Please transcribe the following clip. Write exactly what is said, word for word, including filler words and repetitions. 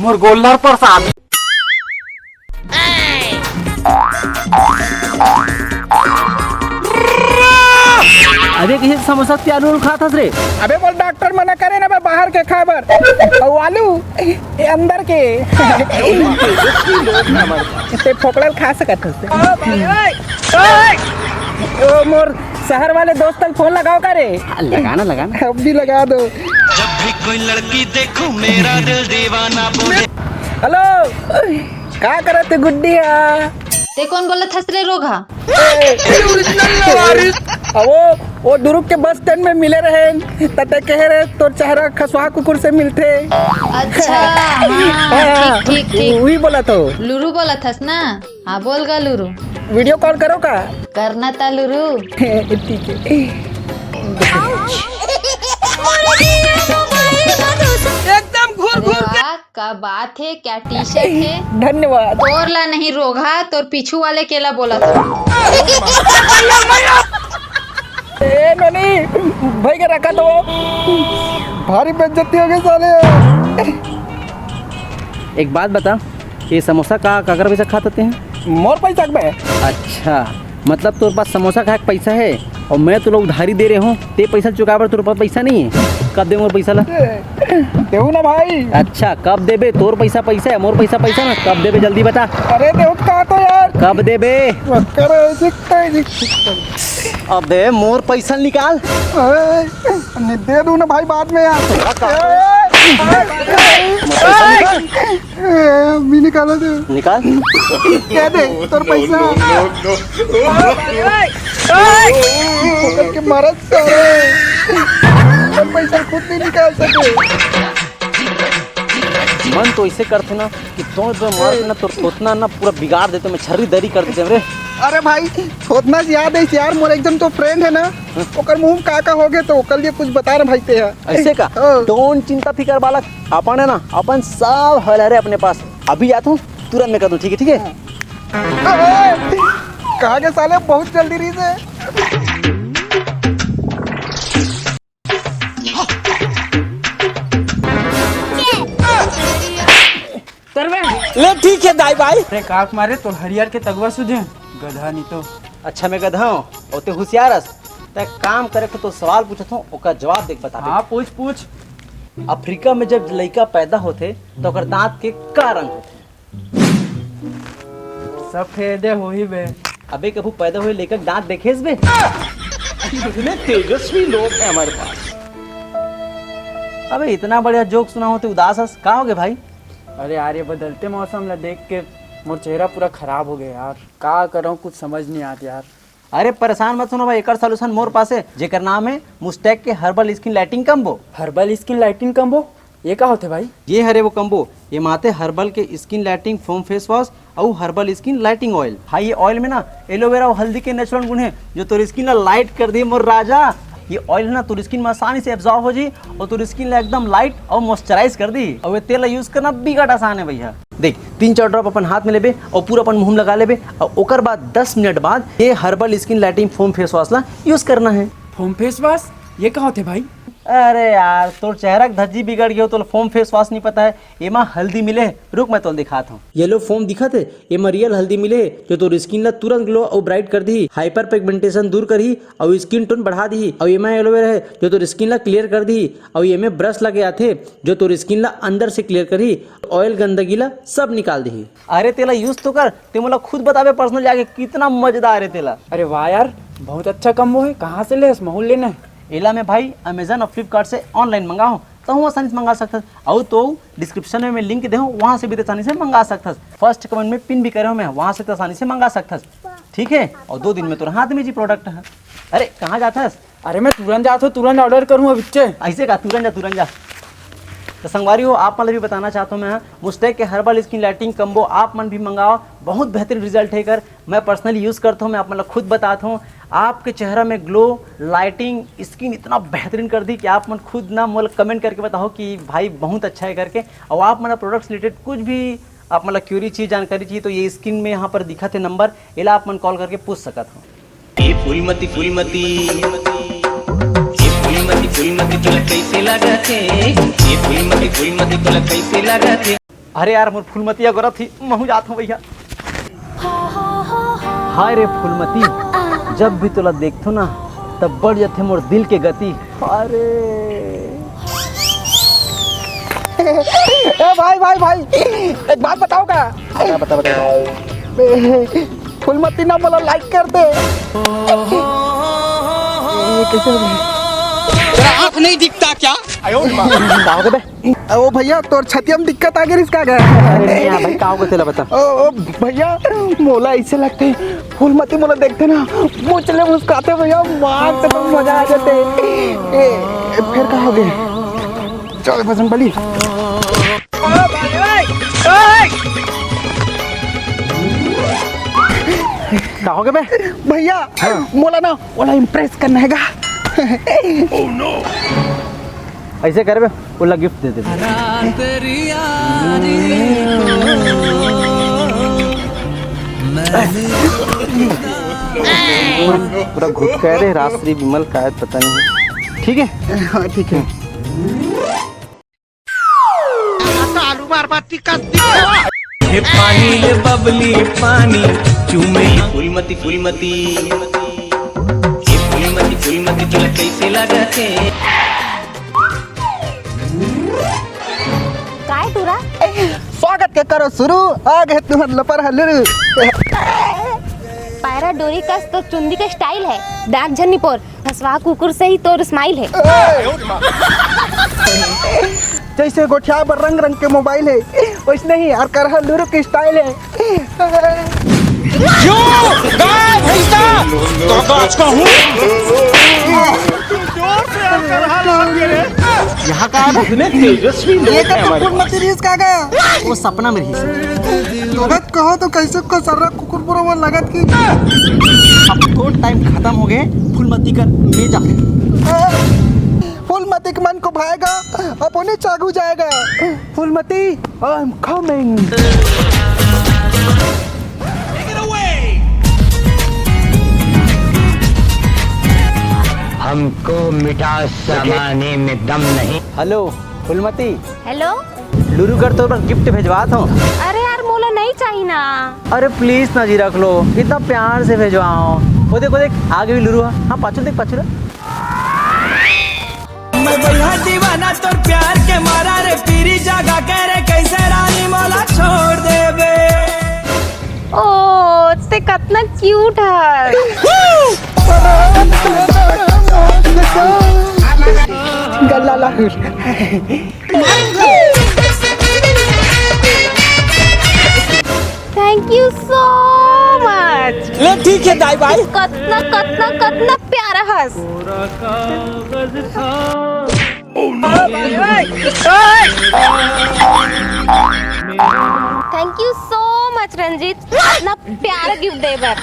मोर गोल्लर प्रसाद। अबे, किसी समोसा के आलू उलू खात हस रे? अबे, मोर डॉक्टर मना करे ना बे बाहर के खाए बर। अउ आलू, ए अंदर के। ते फोकड़ल खा सकत हस। ओ मोर शहर वाले दोस्त ल फोन लगाओ का रे? हाँ, लगाना, लगाना। अब भी लगा दो। जब भी कोई लड़की देखूं, मेरा दिल दीवाना बोले। हेलो, का करत हे गुड्डी हा? ते कोन बोलत हस रे रोगहा? ए, अब वो, वो दुरुग के बस स्टैंड में मिले रहे, त ते कहे रहे तोर चेहरा खसुआ कुकुर से मिलथे। अच्छा, हाँ, हाँ, ठीक, ठीक, ठीक। वही बोलत हो। लुरु बोलत हस ना? हाँ, बोल गा लुरु। वीडियो कॉल करो का? करना ता लुरु। ठीक है। एकदम घुर अरे घुर के वाह, का बात है, क्या टी शर्ट है। धन्यवाद। तोर ला नहीं रोगहा, तोर पीछू वाले केला बोला था। ए नोनी, भाई के रखा तो भारी बेइज्जती हो गई साले। एक बात बता, ये समोसा का काकर पैसा खात हते हैं? मोर पैसा के बे। अच्छा, मतलब तोर पास समोसा खाए के पैसा है और मैं तोला उधारी दे रहे हूँ, ते पैसा चुकाए बर तोर पास पैसा नहीं है? कब दे मोर पैसा ला? देहू ना भाई। अच्छा, कब देबे? तोर पैसा पैसा है, मोर पैसा पैसा ना, कब देबे जल्दी बता। अरे देहू तो कहा तो यार। कब देबे? अरे दिखता है, दिखता है। अबे मोर पैसा निकाल। ए, नहीं, दे दूं ना भाई बाद में यार। मोर पैसा निकाल। ए, भी निकाला दे। निकाल। क्या दे तोर पैसा? पकड़ के मारा सारे। तोर पैसा खुद नहीं निकाल सके। मन तो ऐसे करते ना कि दो दो मार के ना तोर थोथना ना पूरा बिगाड़ देते, मैं छर्री दरी कर देते रे। अरे भाई, थोथना से याद है यार, मोर एक जन तो फ्रेंड है ना, ओकर मुंह में का का हो गए तो ओकर लिए कुछ बता ना भाई ते यार। ऐसे का? हाँ। डोंट चिंता फिकर बालक, अपन है ना, अपन सब हल हरे अपने पास। अभी जाता हूँ, तुरंत मैं कर दूँ, ठीक है, ठीक है? कहा के साले बहुत जल्दी रही से। तरवे। ले ठीक है दाई भाई। अरे काक मारे तो हरियर के तगवा सुधे, गधा नहीं तो। अच्छा मैं गधा हूँ, और ते होशियार हस। ते काम करे के तो सवाल पूछत हूँ, ओकर जवाब देख बता दे। हाँ पूछ पूछ। अफ्रीका में जब लइका पैदा होथे तो ओकर दांत के का रंग होथे? सफेदे होही बे। अबे कभू पैदा होए लइका के दांत देखेस बे? इतने तेजस्वी लोग हैं हमारे पास। अबे इतना बढ़िया जोक सुना होते उदास हस, का होगे भाई? अरे यार, ये बदलते मौसम ला देख के मोर चेहरा पूरा खराब हो गया यार। का करूँ, कुछ समझ नहीं आत यार। अरे परेशान मत होना भाई, एकर सॉल्यूशन मोर पास है, जेकर नाम है मुस्टैक के herbal skin lighting combo. Herbal skin lighting combo, ये का होथे भाई? ये हरे वो कम्बो, ये माते हर्बल के skin lighting foam face wash अउ हर्बल स्किन लाइटिंग ऑयल। भाई ये ऑयल में ना एलोवेरा अउ हल्दी के नेचुरल गुण है, जो तोर स्किन ला लाइट कर दी मोर राजा। ये ऑयल है ना तोर स्किन में आसानी से एब्जॉर्ब हो जाई और तोर स्किन ला एकदम लाइट और मॉइस्चराइज कर दी। और ये तेल ला यूज करना बिकट आसान है भैया। देख, तीन चार ड्रॉप अपन हाथ में लेबे और पूरा अपन मुंह में लगा लेबे और ओकर बाद दस मिनट बाद ये herbal skin lighting foam face wash ला यूज करना है। फोम फेस वॉश, ये का होथे भाई? अरे यार, तोर चेहरा के धज्जी बिगड़ गयो, तोला फोम फेस वॉश नहीं पता है? एमा हल्दी मिले है, रुक मैं तोला दिखात हूँ। ये लो फोम दिखत है, एमा रियल हल्दी मिले है, जो तोर स्किन ला तुरंत ग्लो और ब्राइट कर दी, हाइपर पिगमेंटेशन दूर करही और स्किन टोन बढ़ा दी। और एमा एलोवेरा है, जो तोर स्किन ला क्लियर कर दी। और एमे ब्रश लगे आथे, जो तोर स्किन ला अंदर से क्लियर करही। ऑयल गंदगी ला सब निकाल देही। अरे तेला यूज़ तो कर, ते मोला खुद बताबे पर्सनल जाके, कितना मजेदार है तेला। अरे वाह यार, बहुत अच्छा कम्बो है, कहाँ से लेस? महूँ लेना है। एला मैं भाई अमेजन और फ्लिपकार्ट से ऑनलाइन मंगाहूँ, तहूँ आसानी से मंगा सकथस। अउ तो डिस्क्रिप्शन में मैं लिंक देहूँ, वहाँ से भी ते आसानी से मंगा सकथस। फर्स्ट कमेंट में पिन भी करे हूँ मैं, वहाँ से ते आसानी से मंगा सकथस। ठीक है, और दो दिन में तोर हाथ में जी प्रोडक्ट है। अरे कहाँ जाथस? अरे मैं तुरंत जात हूँ, तुरंत ऑर्डर करूँ अब इच्चे। ऐसे का? तुरंत जा, तुरंत जा। तो संगवारी हो, आप मन ल भी बताना चाहता हूँ मैं, मुस्टैक के हर्बल स्किन लाइटिंग कम्बो आप मन भी मंगाओ, बहुत बेहतरीन रिजल्ट है एकर। मैं पर्सनली यूज़ करता हूँ, मैं आप मन ल खुद बताता हूँ, आपके चेहरा में ग्लो, लाइटिंग, स्किन इतना बेहतरीन कर दी कि आप मन खुद ना मोला कमेंट करके बताओ कि भाई बहुत अच्छा है करके। और आप मन प्रोडक्ट्स रिलेटेड कुछ भी आप मन ल क्यूरी चाहिए, जानकारी चाहिए, तो ये स्क्रीन में यहाँ पर दिखत है नंबर, एला आप मन कॉल करके पूछ सकत हो। ए फूलमती, फूलमती, ए फूलमती, फूलमती तोला कैसे लागत हे? ए फूलमती, फूलमती तोला कैसे लागत हे? अरे यार, मोर फूलमतिया गोरत ही, महू जात हूँ भैया। हाय रे फूलमती, जब भी तोला देखथो ना, तब बढ़ जाथे मोर दिल के गति। अरे ए भाई, भाई, भाई, एक बात बताओ का? बता, बता, बता। फूलमती ना मोला लाइक कर दे। ए, कैसे हो गए? तेरा आँख नहीं दिखता क्या? का हो गए बे? ओ भैया, तोर छतिया में दिक्कत आ गई इसका क्या? अरे नहीं यार भाई, का हो गए तेला बता। ओ, ओ भैया, मोला ऐसे लगते फूलमती मोला देखते ना, मुँह चले मुस्काते भैया, मार तो मजा आ जाते। ए, फिर का हो गए? चल बजरंग बली। का हो गए बे? भैया, हाँ। मोला ना, ओला इम्प्रेस करना है गा। ऐसे करबे, ओला गिफ्ट दे देबे। पूरा घुटका है रे, राजश्री विमल का है, पता नहीं। ठीक है? हाँ, ठीक है। ये पानी ले बबली पानी, चूमे ये फूलमती, फूलमती, ये फूलमती, फूलमती तोला कैसे लागत हे? काय टूरा? स्वागत के करो शुरू, आ गए तुम्हारे लपर हल्लू। पैरा डोरी कस तो चुंदी के स्टाइल है, दांत झन्नी पोर। फसवा कुकुर से ही तोर स्माइल है। जैसे गोठिया पर रंग रंग के मोबाइल है, वैसने ही यार करहा लुरु के स्टाइल है। क्यों? गाय भैंसा? तो गाछ का हूँ। यहाँ का है? इतने तेजस्वी लोग ये हैं तो हमारे कुकुर पास। मत रीस का गया। वो सपना में रही। तो कहो तो कैसे को सर्रा कुकुर बरोबर लगत कि अब तो टाइम खत्म हो गए, फूलमती कर में जा। फूलमती के मन को भाएगा, अपने चागू जाएगा। Phoolmati, I am coming। हमको मिठास सामाने में दम नहीं। हेलो फूलमती। हेलो। लुरु कर तोर बर गिफ्ट भेजवात हूँ। अरे यार, मोला नहीं चाहिए ना। अरे प्लीज ना जी, रख लो, इतना प्यार से भेजवाओ। वो देख, वो देख, आ गई लुरु। हाँ, पाछू देख, पाछू देख। मैं भैया दीवाना तोर प्यार के मारा रे, पीरी जगा के रे, कैसे रानी मोला छोड़ देबे। ओ, ते कतना क्यूट है। गल्ला ला। Thank you so much। ले ठीक है दाई भाई। कतना कतना कतना प्यारा हस। Thank you so much Ranjit, इतना प्यारा गिफ्ट दे बर।